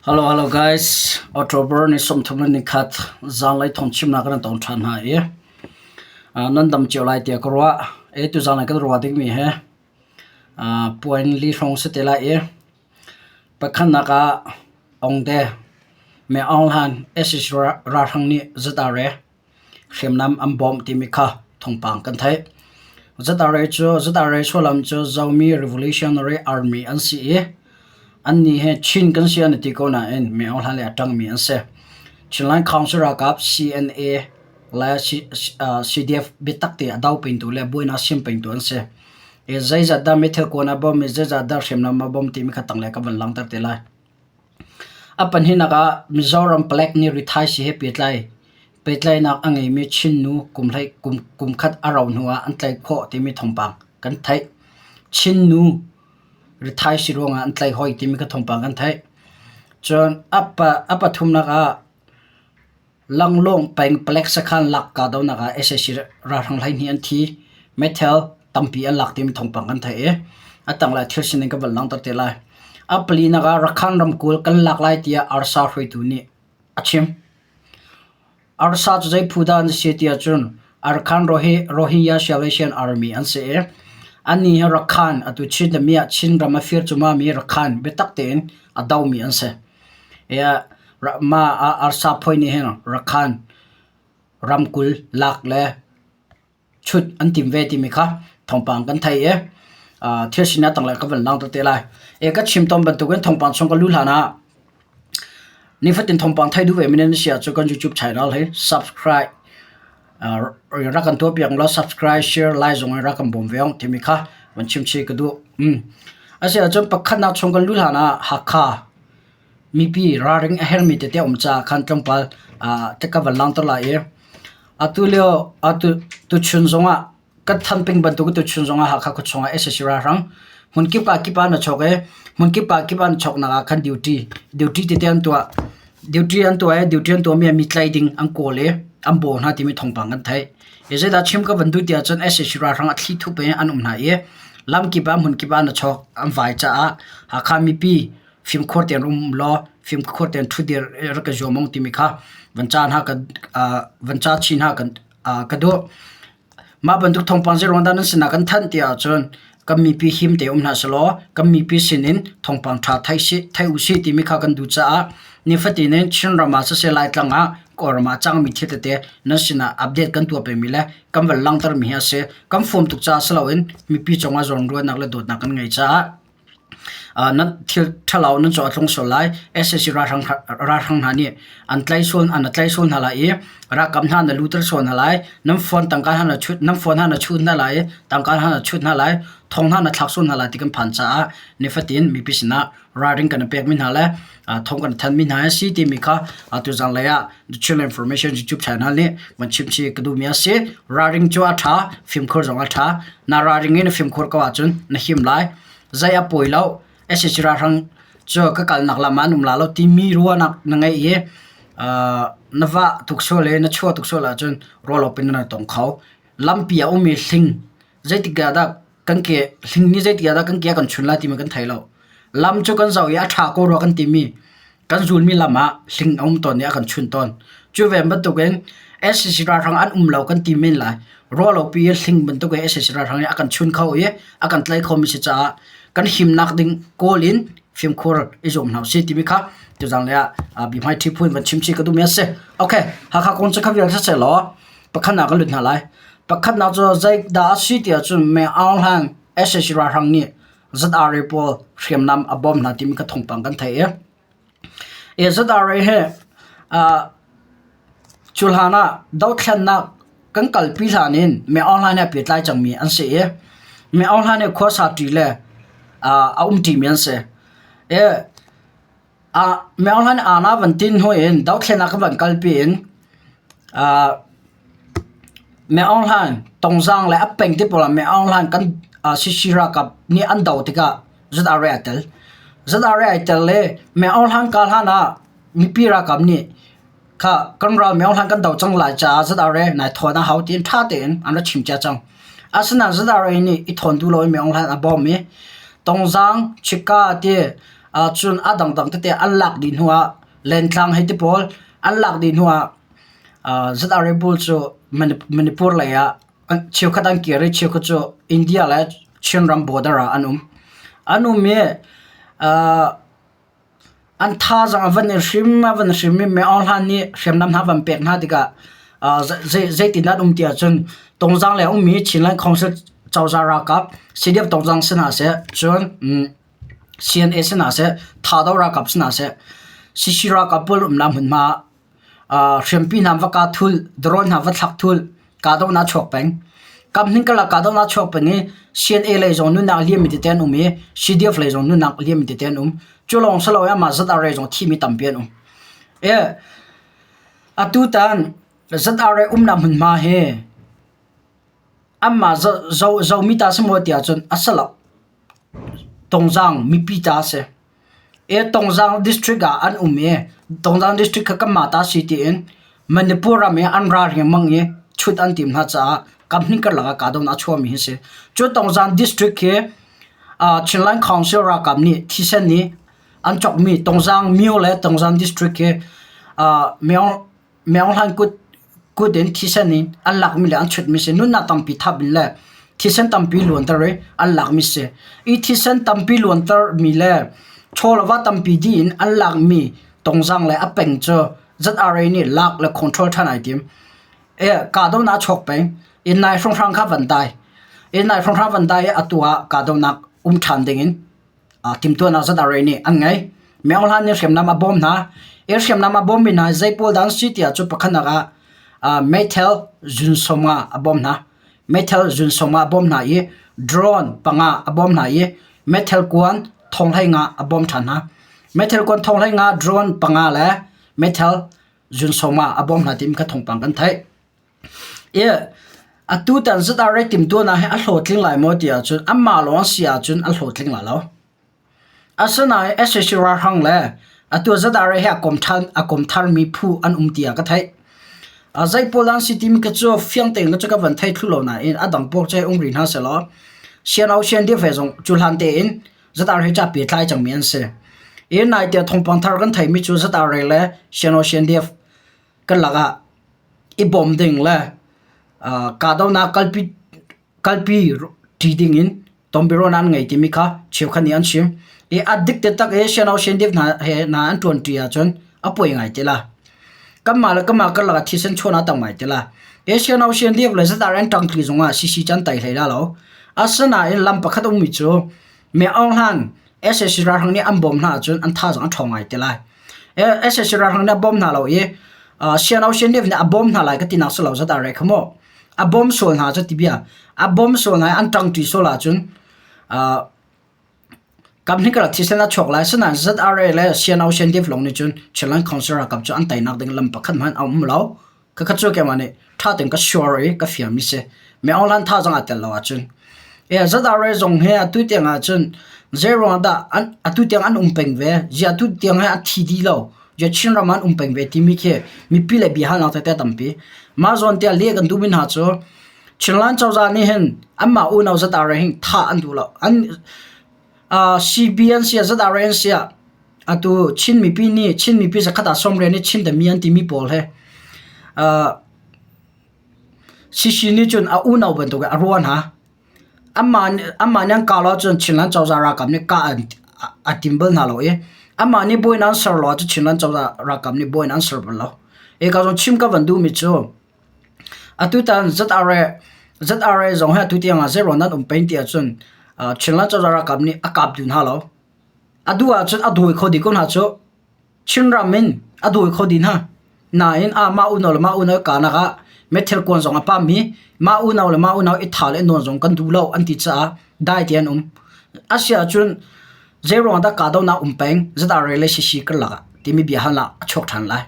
Hello hello guys October ni 30 ni khat zanglei thawngchimnak kan tong ṭhan hna i nan dam cio lai tiah ka ruah. E tu zanglei kan ruah dingmi hi puan li hrawng si te lai i pakhatnak ah Ongde Me Aung Hlan sac ralhrang nih ZRA hriamnam an bawmh timi kha thawngpang kan theih. ZRA cu ZRA sullam cu Zomi Revolutionary Army an si i annih hi Chin kan si an i ti ko nain Me Aung Hlaing lei a ṭangmi an si. Chinland Council ralkap CNA le CDF biatak te a do pengtu le buainak siam pengtu an si. I zeizat dah meithal kuan a bawm i zeizat dah hriamnam a bawm timi kha tanglei ka van langhter te lai. A pahnihnak ah Mizoram palek nih rithaisii he pehtlai pehtlaihnak a ngeimi Chin nu kumkhat a rauh hnu ah an tlaih khawh timi thawngpang kan theih. Chin nu rithaisii ruangah an tlaih hoi timi kha thawngpang kan theih. Cun a pathumnak ah Langlawng peng palek sakhan lak kahdohnak ah sac ralhrang 12 an thi. Meithal tampi an lak timi thawngpang kan theih i a tanglei thil sining ka van langhter te lai. A palinak ah Rakhine ramkulh kan lak lai tiah arsa hruaitu nih a chim. Arsa cu zei phu dah an si ti ahcun Arakan Rohingya Salvation Army an si i annih hi Rakhine atu Chin timi ah Chin ram a fir cumami Rakhine biatak tein a domi an si. Mah arsa phawi nih hin Rakhine ramkulh lak le chut an tim ve timi kha thawngpang kan thei i thil sinak tanglei ka van langhter te lai. Ka chim tawn bantukin thawngpang chung ka luh hlan ah nifatin thawngpang thei duh ve mi nan si ahcun kan YouTube channel hi subscribe rak kan tuah piak law subscribe, share, like zong in rak kan bawm ve ong timi kha van chim chih ka duh. Asiahcun pakhatnak chung kan luh hlan ah Hakha mipi ralring a herhmi tete a um caah khan tlawmpal ka van langhter lai i atu lio atu tuchun zongah kan than peng bantuk in tuchun zongah Hakha khuachung ah sac ralhrang hmunkip ah kip ah na chawk i hmunkip ah kip ah na chawknak ah khan duty duty tete an tuah duty an tuah i duty an tuahmi ah mi tlaih ding an kawl i an bawh hna timi thawngpang kan theih. Hi zeidah chim ka van duh ti ahcun sac ralhrang a thli thup in an um hna i lamkip ah hmunkip ah na chawk an vai caah Hakha mipi fimkhur tein um law fimkhur tein ṭhudir rak i zuam ung timi kha van ca hna kan van ca chin hna kan ka duh. Mah bantuk thawngpang zeiruang dah nan sinah kan thanh ti ahcun kan mipi him te um hna selaw kan mipi sinin thawngpang ṭha thei sih thei usih timi kha kan duh caah nifatin in Chinram ah siseh Laitlang ah Kawlram ah a cangmi thil tete nan sinah update kan tuah pengmi le kan van langhtermi hi a si. Kan fawm tuk caah si loin mipi cungah zawnruahnak le dawtnak kan ngei caah Nan thil ṭhalo nan caw a tlung sual lai. Sac ralhrang hna nih an tlaih sual an tlaih sual hna lai i ralkap hna na luter sual hna lai. Nan phone tangka hna na chut nan phone hna na chut hna lai i tangka hna na chut hna lai. Thong hna na thlak sual hna lai ti kan phan caah nifatin mipi sinah ralring kan i pekmi hna le thong kan thanmi hna a si timi kha atu zanlei ah The Chinland Information YouTube channel nih van chim chih ka duhmi a si. Ralring cu a ṭha, fimkhur zong a ṭha. Na ralring i na fimkhur ko ahcun na him lai. Zei a pawi lo. Sac ralhrang cu ka kalnak lam ah an um la lo timi ruahnak na ngeih i na vah tuk sual i na chuah tuk sual ahcun ruahlo pin na tong kho. Lampi ah ummi hling zeitik ah dah kan ke hling nih zeitik ah dah kan ke a kan chun lai timi kan thei lo. Lam cu kan zoh i a ṭha ko rua kan timi kan zulmi lam ah hling a um tawn i a kan chunh tawn. Cu ve bantukin sac ralhrang an um lo kan ti men lai. Ruahlopi i hling bantuk in sac ralhrang nih a kan chun kho i a kan tlaih khomi si caah kan himnak ding kawl in fimkhur i zuam hna usih timi kha tuzaan lei ah bihmai ṭhi phu in van chim chih ka duhmi a si. Okay, Hakha kong cu kha vial siseh law pakhatnak kan lut hna lai. Pakhatnak cu zeidah a si ti ahcun Me Aung Hlaing sac ralhrang nih ZRA pawl hriamnam a bawm hna timi kha thawngpang kan theih i ZRA hi cu hlan ah dothlennak kan kalpi hlan in Me Aung Hlaing he pehtlai cangmi an si i Me Aung Hlaing nih khuasa ṭi le a um ṭimi an si. Me Aung Hlaing nih aana van tin hnu in dothlennak kan van kalpi in Me Aung Hlaing Tongzaang le a peng te pawl ah Me Aung Hlaing kan CC ralkap nih an doh tikah ZRA ai tel. ZRA ai tel i Me Aung Hlaing kah hlan ah mipi ralkap nih kha kan ral Me Aung Hlaing kan doh cang lai caah ZRA nai thawn a hau tiin ṭha tein an rak chim cia cang. Asinain ZRA nih i thawn duh loin Me Aung Hlaing a bawm i Tongzaang, Chika ti. Cun a dangdang tete an lak dih hnu ah Lentlang hei ti pawl an lak dih hnu ah ZRA pawl cu Manipur lei ah cheukhat an kir i cheukhat cu India le Chinram border ah an um. An um i An thazaang a van i hrim a van hrim i Myo Hlan nih hriamnam hna van pek hna tikah zeitindah an um ti ahcun Tungzang lei a ummi Chinland Council cozah ralkap CDF Tungzang si hna seh, cun CNA si hna seh, Thado ralkap si hna seh, CC ralkap pawl umnak hmunhma ah hriampi hna va kah thulh, drone hna va thlak thulh, kahdohnak a chuak peng. Kamhning karlak kahdohnak a chuak peng i CNA lei zong nunnak a liammi tete an um i CDF lei zong nunnak a liammi tete an um. Cu lawng si lo i amah ZRA zong thimi tampi an um. E, atutan ZRA umnak hmunhma hi anmah zomi ta si maw ti ahcun a si lo. Tongzang mipi ta a si. E Tongzang district ah an um i Tongzang district kha kanmah ta si tiin Manipur ram i an ra riangmang i chut an tim hna caah kamhnih karlak ah kahdohnak a chuahmi hi si. Cu Tongzang district hi Chinland Council ralkap nih thisen nih an cawkmi Tongzang myo le Tongzang district hi Myo Hlan kut kut in thisen in an lakmi le an chutmi si. Nunnak tampi thap in le thisen tampi luanter i an lakmi si. I thisen tampi luantermi le chaw le va tampi dih in an lakmi tongzang le a peng cu ZRA nih lak le control ṭhan ai tim. E kahdohnak a chuak peng. Inn nai hrawnghrang kha van dai. Inn nai hrawnghrang van dai i atu ah kahdohnak um ṭhan dingin timhtuahnak ZRA nih an ngei. Myo Hlan nih hriamnam a bawm hna. I hriamnam a bawmmi hna zei pawl dah an si tiah cu pakhatnak ah meithal zun 50 a bawm hna. Meithal zun 50 a bawm hna i drone panga a bawm hna i meithal kuan thong 15 a bawm ṭhan hna. Meithal kuan thong 15, drone panga le meithal zun 50 a bawm hna timi kha thawngpang kan theih. I atutan ZRA timhtuahnak hi a hlawhtling lai maw ti ahcun anmah lawng si ahcun a hlawhtling lai lo. Asinain sac ralhrang le atu ZRA he a kom ṭhan a kom tharmi phu an um tiah ka theih. Zei pawl an si timi ka cu fiang tein ka cu ka van thei thlu lo nain a dang pawl cu hei um rih hna sehlaw CNO CNDF he zong cu hlan tein ZRA ca pehtlai cangmi an si. I naite thawngpang thar kan theimi cu ZRA le CNO CNDF kan lakah i bawm ding le kahdohnak kalpi kalpi ṭi ding in tonbiaruahnak an ngei timi kha cheukhat nih an chim. I a dik taktak i CNO CNDF hna he hna an ṭuanṭi ahcun a poi ngai te la. Kanmah le kanmah karlak ah thisen chuahnak a tam ngai te la. Hi CNO CNDF le ZR an ṭangṭi zongah CC cu an tai hlei la lo. Asinain lam pakhat a ummi cu Mi Aung Hlaing sac ralhrang nih an bawm hna ahcun an thazaang a ṭhawng ngai te lai. Sac ralhrang nih a bawm hna lo i CNO CNDF nih a bawm hna lai ka tinak si lo zat ah re kha mu. A bawm sual hna cu ti bia. A bawm sual hna i an ṭangṭi sual ahcun kamhnih karlak thisen a chuak lai. Asinain ZRA le CNO CNDF lawng nih cun Chinland Council ralkap cu an teinak ding lam pakhat hmanh a um lo. Khakha cu keimah nih ṭha tein ka sure i ka fiangmi si. Mi Aung Hlan thazaang aa tel lo ahcun. E ZRA zong hi atu tiang ahcun zei ruangah dah an atu tiang an um peng ve, zia atu tiang hi an thi dih lo, zia Chinram ah an um peng ve timi khi mipi le biahalnak tete a tampi. Mah zawn tiah leh kan duhmi hna cu Chinland cozah nih hin anmah unau ZRA hin thah an duh lo. An uh, CB an si ah ZRA an si ah Atu Chin mipi nih Chin mipi zakhat ah sawmriat nih Chin dami an timi pawl he uh, Sisi nih cun a unau bantuk in a ruah hna. Amah amah nih an kah lo ahcun Chinland cozah ralkap nih kah an a tim bal hna lo i amah nih buainak an ser lo ahcun Chinland cozah ralkap nih buainak an ser bal lo. Eka zong chim ka van duhmi cu atutan ZRA ZRA zong hi atu tiang ah zei ruang nan um peng ti ahcun uh, Chinland cozah ralkap nih a kap duh hna lo. A duh ahcun a dawi kho dih ko hna cu. Chinram in a dawi kho dih hna. Nain ah mah unau le mah unau i kahnak ah meithal kuan zong a pam i mah unau le mah unau i thah le nawn zong kan duh lo an ti caah dai te an um. Asiahcun zeiruang dah kahdohnak um peng ZRA le CC karlak ah timi biahalnak a chuak ṭhan lai.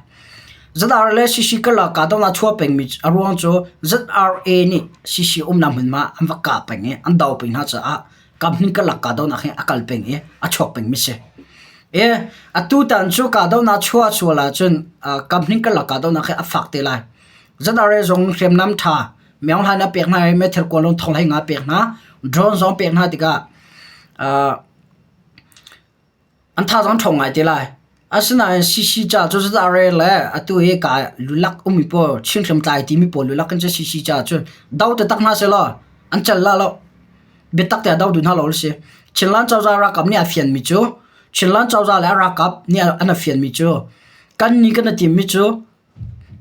ZRA le CC karlak kahdohnak a chuah pengmi a ruang cu ZRA nih CC umnak hmunhma an va kah peng i an do peng hna caah kamhnih karlak kahdohnak hi a kal peng i a chuak pengmi si. E atutan cu kahdohnak chuah sual ahcun kamhnih karlak kahdohnak hi a fak te lai. ZRA zong hriamnam ṭha Myo Hlan a pek hna i meithal kuan thong hlei nga pek hna, drone zong pek hna tikah. An thazaang ṭhawng ngai te lai. Asinain CC ca cu ZRA le atu hi ka lulak ummi pawl Chin hriamtlai timi pawl lulak in cu CC ca cun do taktak hna sehlaw an cal la lo. Biatak te ah do duh hna lo si. Chinland cozah ralkap nih a fianmi cu Chinland cozah le a ralkap nih an a fianmi cu kan nih kan i timmi cu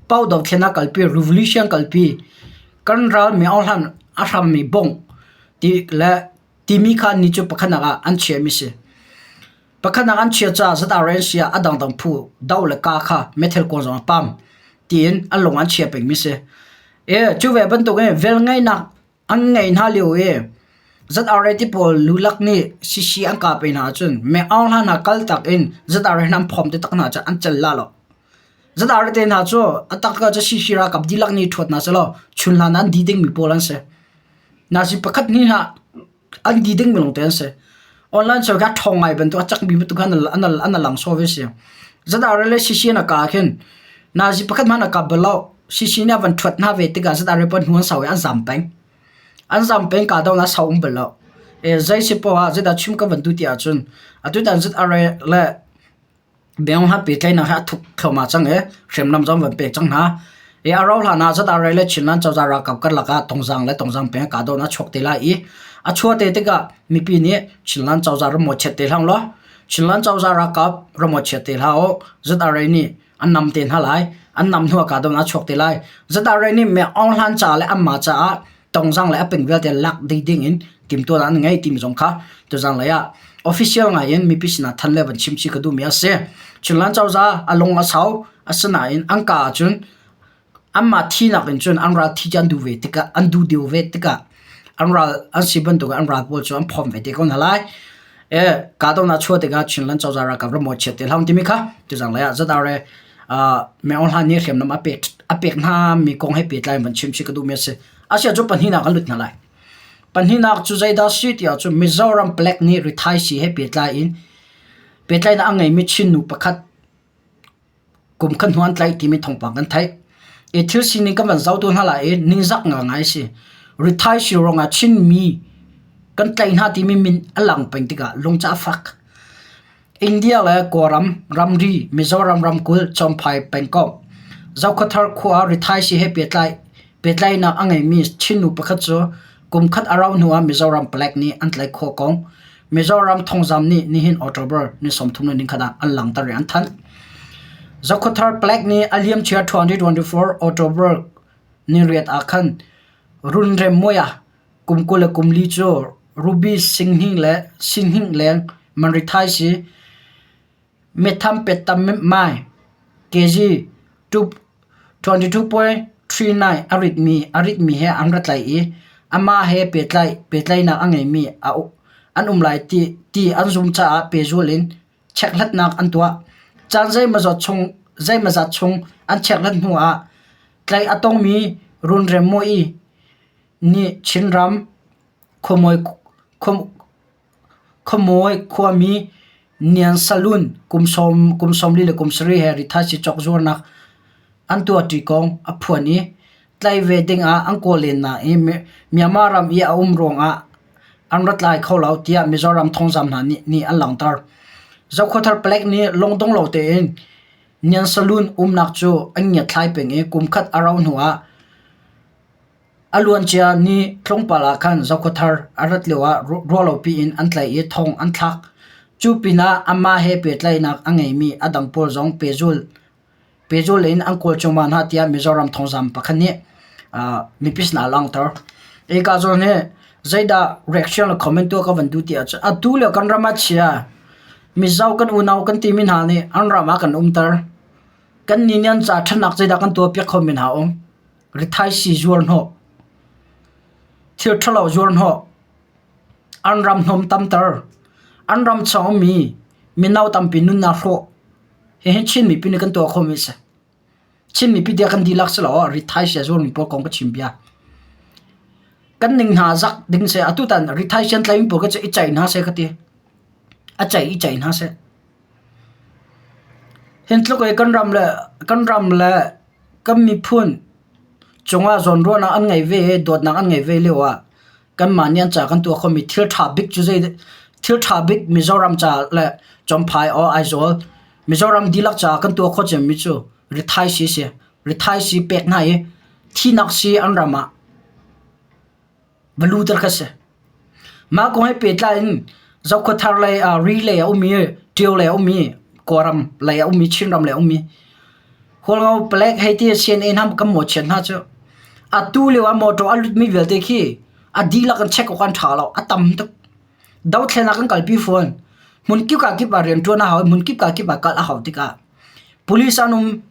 Pau dothlennak kalpi, revolution kalpi, kan ral mi hlan a hrammi bongh ti le timi kha ni cu pakhatnak ah an chiahmi si. Pakhatnak an chiah caah ZRA si ah a dangdang phu do le ka kha meithal kuang zong a pam tiin an lung an chia pengmi si. E, cu ve bantuk in velngeihnak an ngeih hna lio i ZRA ti pawl lulak nih CC an kah pe hna ahcun me Aung Hla hna kal tak in ZRA hna an phom te tak hna cu an cel la lo. ZRA te hna cu a tak cu CC ralkap dihlak nih ṭhuat hna selaw chun hlan an di dingmi pawl an si. Nazi pakhat hnih hna an di ding minung te an si. Online cu ka ṭhawng ngai bantuk a cakmi bantuk khan an an lang so ve si. ZRA le CC na ka khin nazi pakhat hmanh a kap bal lo. CC nih a van ṭhuat hna ve tikah ZRA pa hnu an sau i an zam peng. An zam peng ka do na sau um bal lo. E zei si poah zeidah chim ka van duh ti ahcun atutan ZRA le Biang ha pehtlaihnak hi a thuk thluahmah cang i hriamnam zong van pek cang hna. I a rauh hlan ah ZRA le Chinland cozah ralkap karlak ah Tongzang le Tongzang peng kahdohnak a chuak te lai i a chuah te tikah mipi nih Chinland cozah ram mawhchiat te hlah law Chinland cozah ralkap ram mawhchiat te hlah u ZRA nih an nam te hna lai. An nam hnu ah kahdohnak a chuak te lai. ZRA nih Me Aung Hlan ca le anmah caah Tongzang le a peng vialte lak ding ding in timtuahnak an ngei timi zong kha tuzang lei ah official ngai in mipi sinah than le van chim chih ka duhmi a si. Chinland cozah a lung a sau asinain an ka ahcun anmah thinak in cun an ral thi cu an duh ve tikah an duh deuh ve tikah an ral an si bantuk in an ral pawl cu an phawm ve te ko hna lai. E kahdohnak chuah tikah Chinland cozah ralkap ram chiat te hlah timi kha tuzang lei ah ZRA Me Aung Hlaing nih hriamnam a pek a pek hna mi kong he pehtlai in van chim chih ka duhmi a si. Asiah cu pahnihnak an lut hna lai. Pahnihnak cu zeidah si ti ahcun Mizoram palek nih rithaisii he pehtlai in pehtlainak a ngeimi Chin nu pakhat kum khat hnu an tlaih timi thawngpang kan theih. I thil sining kan van zoh tu hna lai i ningzak ngaingai a si. Rithaisii ruangah Chinmi kan tlaih hna timi min a lang peng tikah lungca a fak. India le Kawlram ramri Mizoram ramkulh Champhai pengkomh Zokhawthar khua ah rithaisii he pehtlaihnak a ngeimi Chin nu pakhat cu kum khat a rauh hnu ah Mizoram palek nih an tlaih khawh kong Mizoram thongzam nih nihin October ni 31 ah an langhter i an thanh. Zokhawthar palek nih a liamcia 2024 October ni riat ah khan Runremmuai ah Kum 20 le kum li cu Ruby singhning le sinhning leng manrithai si. Methamphetamine kg 22.39 a ritmi a ritmi he an ra tlaih i amah he pehtlaihnak a ngeimi an um lai ti, ti an zum caah pehzul in chekhlatnak an tuah. Caan zeimawzat chung, zeimawzat chung an chekhlat hnu ah tlaih a tongmi runrem muai nih Chinram khuamawi khuami Nian Salun kum 40 le kum 70 he rithaisii cawkzuarnak an tuahṭi kong a phuan i tlaih ve dingah an kawl len nain Myanmar ram i a um ruangah an ra tlai kho lo tiah Mizoram thongzam hna nih an langhter. Zokhawthar palek nih lungdong lo tein Nian Salun umnak cu an ngiatthlai peng i kum khat a rauh hnuah A luancia ni tlawmpal ah khan Zokhawthar a rat lioah ruahlopi in an tlaih i thong an thlak. Cu pinah amah he pehtlaihnak a ngeimi a dang pawl zong pehzul in an kawl cuahmah hna tiah Mizoram thongzam pakhat nih mipi sinah a langhter. Hika zawn hi zeidah reaction le comment tuah ka van duh ti ahcun atu lio kan ram ah chia Mizo kan unau kan timi hna nih an ram ah kan umter. Kannih nih an ca ṭhatnak zeidah kan tuahpiak khomi hna um. Rithaisii zuarhnawh, thil ṭhalo zuarhnawh, an ram hnawm tamter, an ram chung ummi mino tampi nunnak hrawh. Hihi Chin mipi nih kan tuah khawhmi a si. Chin mipi tiah kan dihlak si lo rithaisii a zuarmi pawl kong ka chim bia. Kan ning hna zak ding seh atutan rithaisii an tlaimi pawl kha cu i ceih hna seh ka ti. A ceih i ceih hna seh. Hin tluk i kan ram le kan ram le Kan miphun cungah zawnruahnak an ngei ve i dawtnak an ngei ve lioah kanmah nih an ca kan tuah khomi thil ṭha bik cu zei. Thil ṭha bik Mizoram ca le Champhai or Aizawl Mizoram dihlak caah kan tuah khawh cemmi cu rithaisii a si. Rithaisii pek hna i thinak sii an ram ah va luter kha si. Mah kong he pehtlai in Zokhawthar lei ah Ri lei a ummi, Ṭio lei a ummi, Kawlram lei a ummi, Chinram lei a ummi Hualngo palek hei ti CNA hna kan mawhchiat hna cu atu lio ah motor a lutmi vialte khi a dihlak in check awk an ṭha lo, a tam tuk. Dothlennak kan kalpi fawn. Hmun kip ka kip ah rianṭuan a hau i hmun kip ka kip ah kal a hau tikah police an um,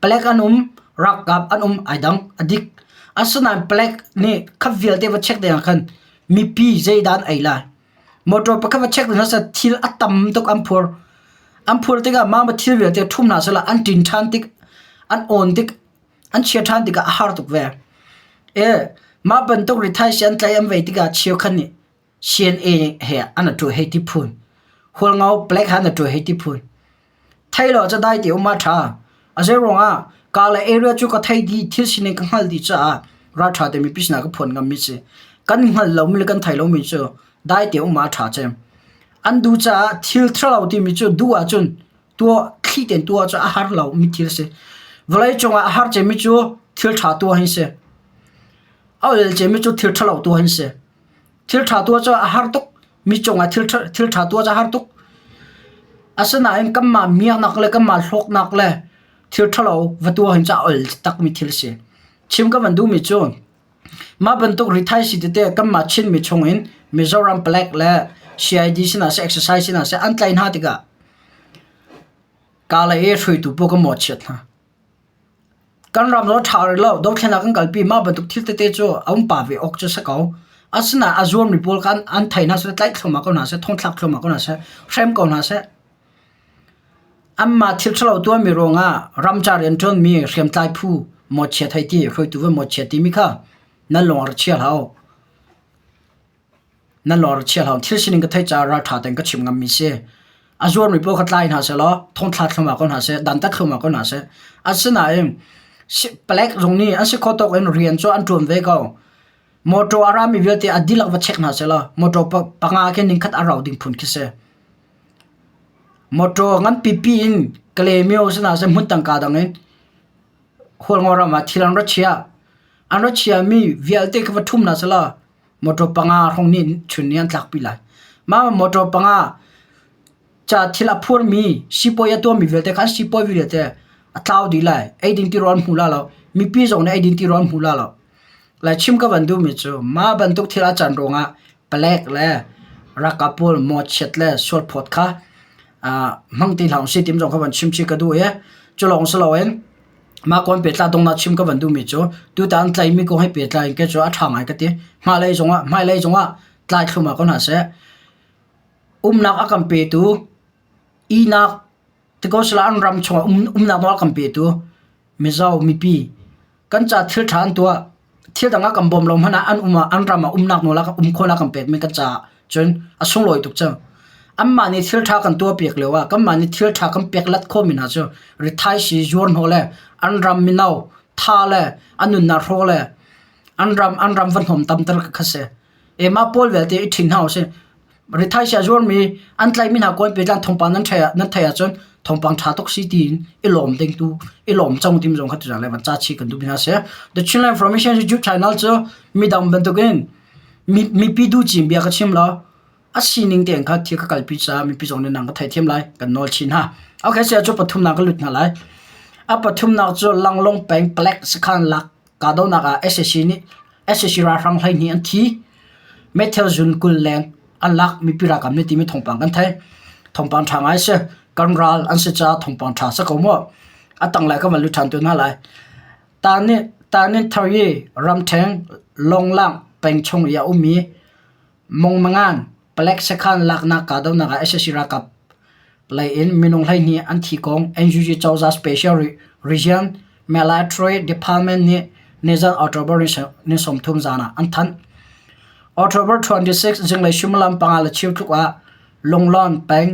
palek an um, ralkap an um ai dang, a dik. Asinain palek nih khat vialte va check ding ah khan mipi zeidah an ei lai. Motor pakhat va check ding ah thil a tam tuk an phur. An phur tikah mah thil vialte ṭhum hna sehla an ṭin ṭhan tik, an awn tik, an chia ṭhan tikah a har tuk ve. E, mah bantuk rithaisii an tlaih an vei tikah cheukhat nih CNA he an atu hei ti phun. Hualngo palek he an atu hei ti phun. Thei lo ca dai te um a ṭha. A zei ruangah ka le area cu ka thei dih thil sining ka hngalh dih caah ralṭha te mipi sinah ka phuan ngammi si. Kan hngalh lomi le kan thei lomi cu dai te um a ṭha cem. An duh caah thil ṭhalo timi cu duh ahcun tuah thli tein tuah cu a har lomi thil a si. Vawlei cungah a har cemmi cu thil ṭha tuah hi a si. A ol cemmi cu thil ṭhalo tuah hi a si. Thil ṭha tuah cu a har tuk. Mi cungah thil ṭha, thil ṭha tuah cu a har tuk. Asinain kanmah miaknak le kanmah hlawknak le thil ṭhalo va tuah hin cu a ol takmi thil a si. Chim ka van duhmi cu mah bantuk rithaisii tete kanmah Chinmi chungin Mizoram palek le CID sinah seh exercise sinah seh an tlaih hna tikah ka le i hruaitu pawl ka mawhchiat hna. Kan ram zong a ṭha rih lo. Dothlennak kan kalpi. Mah bantuk thil tete cu a um pah ve awk cu a si ko. Asinain a zuammi pawl kha an thei hna seh, tlaih thluahmah ko hna seh, thongthlak thluahmah ko hna seh, hrem ko hna seh. Anmah thil ṭhalo tuahmi ruangah ramcar rianṭuanmi hriamtlai phu mawhchiat hei ti, hruaitu va mawhchiat timi kha nan lung a rak chia hlah u. Nan lawr chia hlah. Thil sining ka theih caah ralṭha tein ka chim ngammi si. A zuarmi paoh kha tlai hna sehlaw thongthla thluahmah ko hna seh, dantat thluahmah ko hna seh. Asinain palek zong nih an si khawh tawk in rian cu an ṭuan ve ko. Motor a rami vialte a dihlak va check hna sehlaw motor panga khi ningkhat a rau ding phun khi si. Motor ngan pipi in Kalaymyo si hna seh hmun tangka dang in Hualngo ram ah thil an ra chia. An ra chiami vialte kha va ṭhum hna sehlaw motor panga hrawng nih chun ni an tlakpi lai. Mah motor panga ca thil a phurmi sipawi a tuahmi vialte kha an sipawi vialte a tlau dih lai. Eiding tirawl an hmu la lo. Mipi zong nih eiding tirawl an hmu la lo. Lai chim ka van duhmi cu mah bantuk thil a can ruangah palek le ralkap pawl mawchiat le sualphawt kha hmang ti hlah usih timi zong kha van chim chih ka duh i cu lawng si loin Mah kawn pehtlai donghnak chim ka van duhmi cu tutan tlaimi kong he pehtlai in kei cu a ṭha ngai ka ti. Hmailei zongah hmailei zongah tlai thluahmah ko hna seh. Umnak a kan petu, ihnak ti ko sila an ram chungah um, umnak nawl a kan petu Mizo mipi kan ca thil ṭha an tuah. Thil dang a kan bawm lo hmanh ah an um ah an ram ah umnak nawl a um khawhnak a kan pekmi kan caah cun a sunglawi tuk cang. Anmah nih thil ṭha kan tuahpiak lioah kanmah nih thil ṭha kan peklat khawhmi hna cu rithaisii zuar hnawh le an ram mino tha le an nunnak hrawh le an ram an ram va hnawm tamter kha si. E mah pawl vialte i ṭhin hna usih. Rithaisii a zuarmi an tlaihmi hna kawl petlan thawngpang nan theih nan theih ahcun thawngpang ṭha tuk si tiin i lawm ding tu i lawm cang tim zong kha tuzaan le van ca chih kan duh mi hna si. The Chinland Information YouTube channel cu midang bantukin mipi duh cin bia ka chim lo. A sining tein kha thil ka kalpi caah mipi zong nih nang ka theithiam lai kan nawl chin hna. Okay, sia cu pathumnak ka lut hna lai. A pathumnak cu Langlong peng palek sakhan lak kahdohnak ah sac nih sac ralhrang 12 an thi. Meithal zun 20 leng an lak mipi ralkap nih timi thawngpang kan theih. Thawngpang ṭha ngai si. Kan ral an si caah thawngpang ṭha si ko mu. A tanglei ka van lut ṭhan tu hna lai. Tanin Thari ramṭhen Longlang peng chung i a ummi Mongmangan palek sakhan laknak kahdohnak ah sac ralkap lei in minung 12 an thi kong NUG cozah Special Region Military Department nih nizan October ni 30 zan ah an thanh. October 26 zinglei suimilam panga le cheu tluk ah Lunglawn peng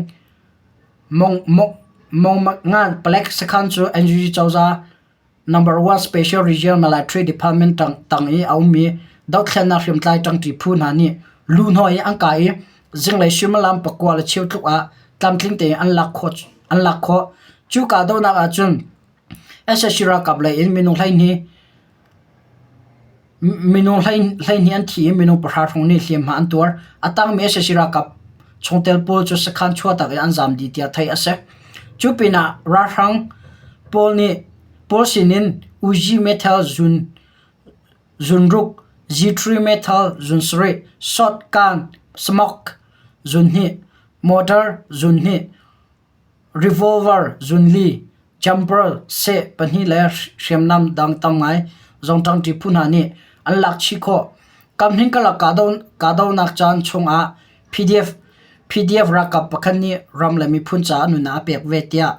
Mongmangan palek sakhan cu NUG cozah Number One Special Region Military Department tang i a ummi dothlennak hriamtlai ṭangṭi phu hna nih luhnawh i an kah i. zinglei suimilam pakua le cheu tluk ah tlamtling tein an lak khawh an lak khawh. Cu kahdohnak ahcun sac ralkap lei in minung 12 Minung 12 an thi i minung pahra hrawng nih hliamhma an tuar. A tangmi sac ralkap chungtel pawl cu sakhan chuahtak in an zaam dih tiah theih a si. Cu pinah ralhrang pawl nih pawl sinin Uzi meithal zun zunruk, G3 meithal zun sarih, shotgun, smoke zun hnih, mortar zun hnih, Revolver zunli, jumper seh pahnih le hriamnam dang tam ngai zong ṭangṭi phu hna nih an lak chih khawh. Kamhning karlak kahdohnak caan chungah PDF PDF ralkap pakhat nih ram le miphun caah nunnak a pek ve tiah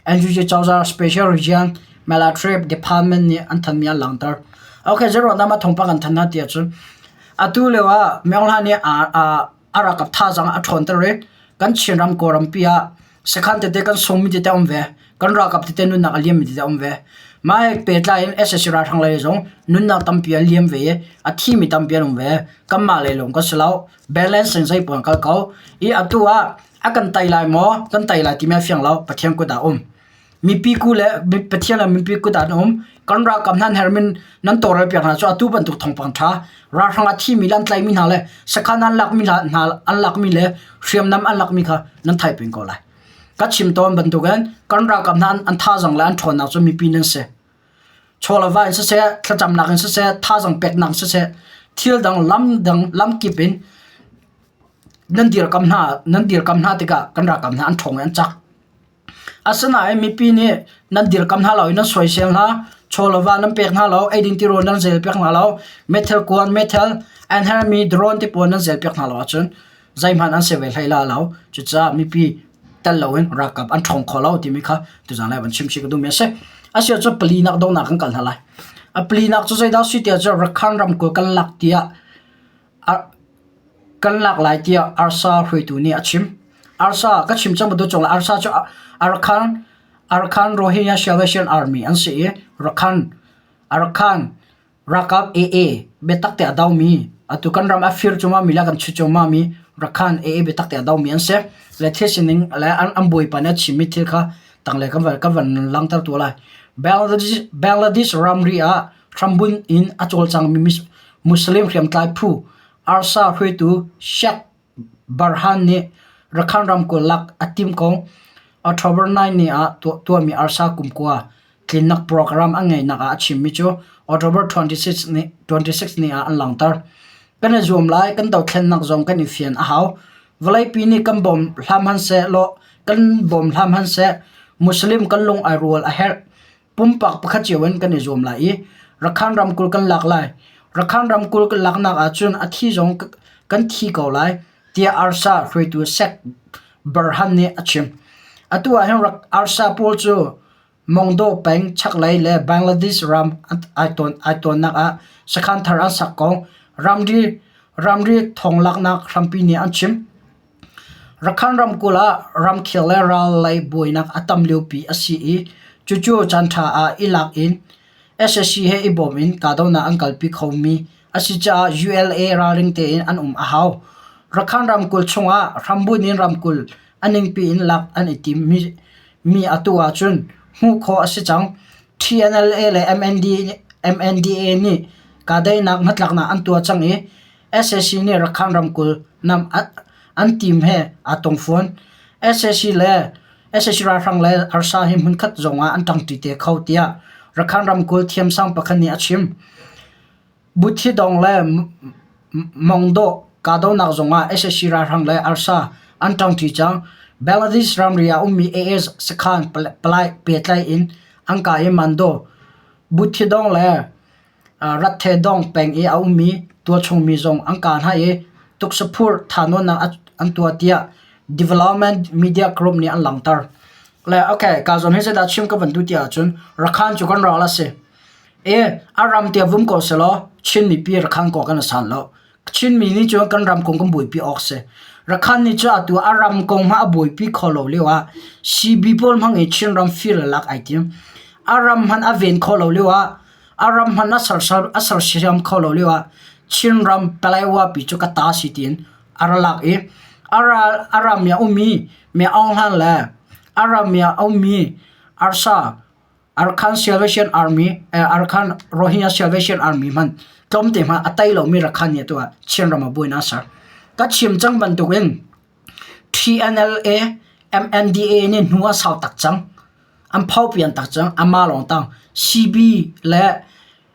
NUG cozah Special Region Military Department nih an thanhmi an langhter. Okay, zeiruangdah mah thawngpang an thanh hna ti ahcun atu lio ah Myo Hla nih a a ralkap thazaang a ṭhawnter i kan Chinram Kawlrampi ah sakhan tete kan sungmi tete a um ve. Kan ralkap tete nunnak a liammi tete a um ve. Mah he pehtlai in sac ralhrang lei zong nunnak tampi a liam ve i a thimi tampi an um ve. Kanmah lei lawng kan si lo. Balance in zeipaoh an kal ko. I atu ah a kan tei lai maw, kan tei lai timi a fiang lo. Pathian kut ah a um. Mipi ku le Pathian le mipi kut ah an um. Kan ralkap hna an herhmi nan tawlrel piak hna cu atu bantuk thawngpang ṭha ralhrang a thimi le an tlaihmi hna le sakhan an lakmi hna an lakmi le hriamnam an lakmi kha nan theih peng ko lai. Ka chim tawn bantukin kan ralkap hna an thazaang le an ṭhawnnak cu mipi nan si. Chaw le va in siseh, thlacamnak in siseh, thazaang peknak in siseh, thil dang lam dang lamkip in nan dirkam hna nan dirkam hna tikah kan ralkap hna an ṭhawng i an cak. Asinain mipi nih nan dirkam hna lo i nan soisel hna, chaw le va nan pek hna lo, eidin tirawl nan zel piak hna lo, meithal kuan, meithal an hermi drone ti pawl nan zel piak hna lo ahcun zeihmanh an si ve hlei la lo. Cucaah mipi tel loin ralkap an ṭhawng kho lo timi kha tuzaan lai van chim chih ka duhmi a si. Asiah cun palinak donghnak kan kal hna lai. A palinak cu zeidah a si tiah cun Rakhine ramkulh kan lak tiah Kan lak lai tiah arsa hruaitu nih a chim. Arsa ka chim cang bantuk cungah arsa cu Arakan Arakan Rohingya Salvation Army an si i Rakhine Arakan ralkap AA biatak te a domi atu kan ram a fir cungah mi le kan chut cungah mi Rakhine AA biatak te a domi an si. Le thil sining le an, an bawipa nih a chimmi thil kha tanglei kan van, kan van langhter tu lai. Bangladesh, Bangladesh ramri ah hrambun in a cawlcangmi Muslim hriamtlai phu ARSA hruaitu Sheikh Barhan nih Rakhine ramkulh lak a timh kong October 9 ni ah tuahmi ARSA kumkua tlinnak program a ngeihnak ah a chimmi cu October 26 ni, 26 ni ah an langhter. Kan i zuam lai, kan dothlennak zong kan i fian a hau. Vawleipi nih kan bawm hlam hmanhseh law kan bawm hlam hmanhseh Muslim kan lung ai rual a herh. Pumpak pakhat cio in kan i zuam lai i Rakhine ramkulh kan lak lai. Rakhine ramkulh kan laknak ahcun a thi zong kan thi ko lai tiah ARSA hruaitu Sheikh Barhan nih a chim. Atu ah hin ARSA pawl cu Mongdaw peng chaklei le Bangladesh ram ai tawn ai tawnnak ah sakhan thar an sak kong ramri ramri thonglaknak hrampi nih an chim. Rakhine ramkulh ah ramkhel le ral lei buainak a tam liopi a si i cucu caanṭha ah i lak in sac he i bawm in kahdohnak an kalpi khomi a si caah ULA ralring tein an um a hau. Rakhine ramkulh chungah hrambunh in ramkulh a ningpi in lak an i timmi atu ahcun hmuh khawh a si cang. TNLA le MNDAA nih kahdaihnak hnatlaknak an tuah cang i Sac nih Rakhine ramkulh nam an team he aa tong fawn. Sac le sac ralhrang le arsa hi hmunkhat zongah an ṭangṭi te kho tiah Rakhine ramkulh thiamsang pakhat nih a chim. Buthidong le Mongdaw kahdohnak zongah sac ralhrang le arsa an ṭangṭi cang. Bangladesh ramri ah ummi AS sakhan palai pehtlaih in an kah i Mandaw, Buthidong le Ratthedong peng i a ummi tualchungmi zong an kah hna i tuksaphur thahnawnnak an tuah tiah Development Media Group nih an langhter. Le okay, ka zawn hi zeidah chim ka van duh ti ahcun Rakhan cu kan ral a si. I a ram tia vum ko selaw Chin mipi Rakhan ko kan san lo. Chinmi nih cun kan ram kong kan buaipi awk si. Rakhan nih cun atu a ram kong hmanh a buaipi kho lo lio ah CB pawl hmang i Chinram fir le lak ai tim. A ram hmanh a ven kho lo lio ah a ram hmanh a sersiam a sersiam kho lo lio ah Chinram Paletwa pi cu ka ta si tiin a ra lak i A ram i a ummi Myo Aung Hlaing le a ram i a ummi Arsa Arakan Salvation Army, Arakan Rohingya Salvation Army hmanh tlawmte hmanh a tei lomi Rakhan nih atu ah Chinram ah buainak a ser. Ka chim cang bantukin TNLA, MNDA nih hnu a sau tak cang. An phopian tak cang. Amah lawng tang. CB le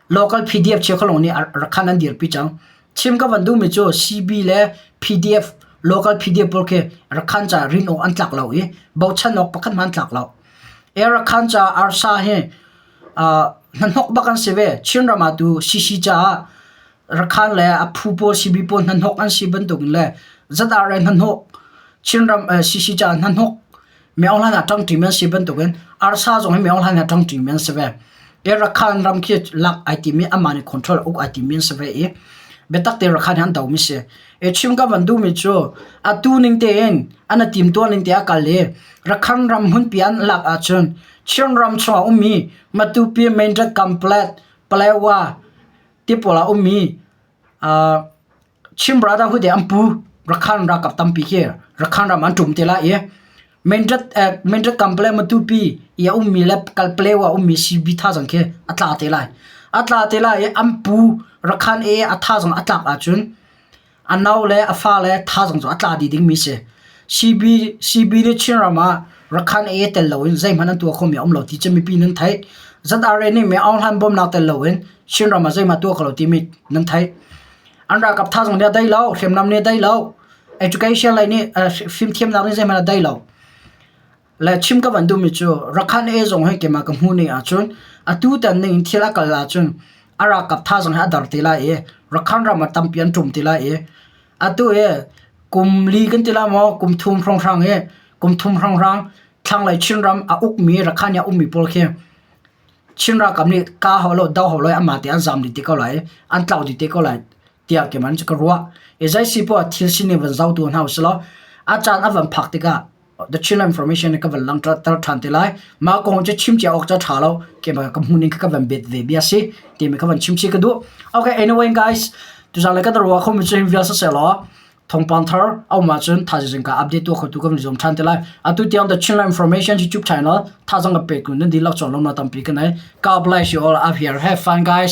local PDF cheukhat lawng nih Rakhan an dirpi cang. Chim ka van duhmi cu CB le PDF local PDF pawl khi Rakhan ca rin awk an tlak lo i bochan awk pakhat hmanh an tlak lo. Rakhan ca arsa hi hnahnok bak an si ve. Chinram ah tu CC caah Rakhan le a phu pawl CB pawl hnahnok an si bantuk in le ZRA hnahnok Chinram CC caah hnahnok Myo Hlan ah ṭangṭimi an si bantukin arsa zong hi Myo Hlan ah ṭangṭimi an si ve. I Rakhan ram khi lak ai timi amah nih control uk ai timi an si ve i biatak te Rakhan hi an domi si. I chim ka van duhmi cu atu ning tein an i timtuah ning te a kal i Rakhan ram hmunpi an lak ahcun Chin ram chungah ummi Matupi, Meindat, Kamplet, Palewa ti pawl ah ummi Chin Brotherhood i an pu Rakhan ralkap tampi khi Rakhan ram an ṭum te lai i Meindat Kamplet Matupi i a ummi le Kalpalewa a ummi CB thazaang khi a tla te lai. A tla te lai i an pu Rakhan i a thazaang a tlak ahcun A nau le a fale thazaang cu a tla dih dingmi si. CB, CB nih Chinram ah Rakhan AA tel loin zeihmanh an tuah khomi a um lo ti cu mipi nan theih. ZRA nih Myo Aung Hlaing bawmhnak tel loin Chinram ah zeihmanh tuah kho lo timi nan theih. An ralkap thazaang nih a dei lo, hriamnam nih a dei lo, education lei nih fimthiamnak nih zeihmanh a dei lo. Le chim ka van duhmi cu Rakhan AA zong hi keimah ka hmuh ning ahcun atu tan ning in thil a kal ahcun a ralkap thazaang hi a dar te lai i Rakhan ram ah tampi an ṭum te lai i atu hi kum li kan ti lai maw kum thum hrawnghrang hi kum thum hrawnghrang thlanglei Chinram a ukmi Rakhan i a ummi pawl khi Chin ralkap nih ka hau lo do hau lo i amah te an zam dih te ko lai i an tlau dih te ko lai tiah keimah cu ka ruah. I zei si poah thil sining van zohtu hna usih law a caan a van phak tikah The Chinland Information ka van langhter ṭhan te lai. Mah kong cu chim cia awk cu a ṭha lo. Keimah ka hmuh ning ka van bet ve bia si timi ka van chim chih ka duh. Okay, anyway guys, tuzaan le ka ruah khomi cu hin vial siseh law thawngpang thar a um ahcun thaizing ka update tuah khotu kan zuam ṭhan te lai. Atu tiang The Chinland Information YouTube channel thazang ka pek nan dihlak cawng lawmnak tampi ka nei. God bless you all up here. Have fun guys.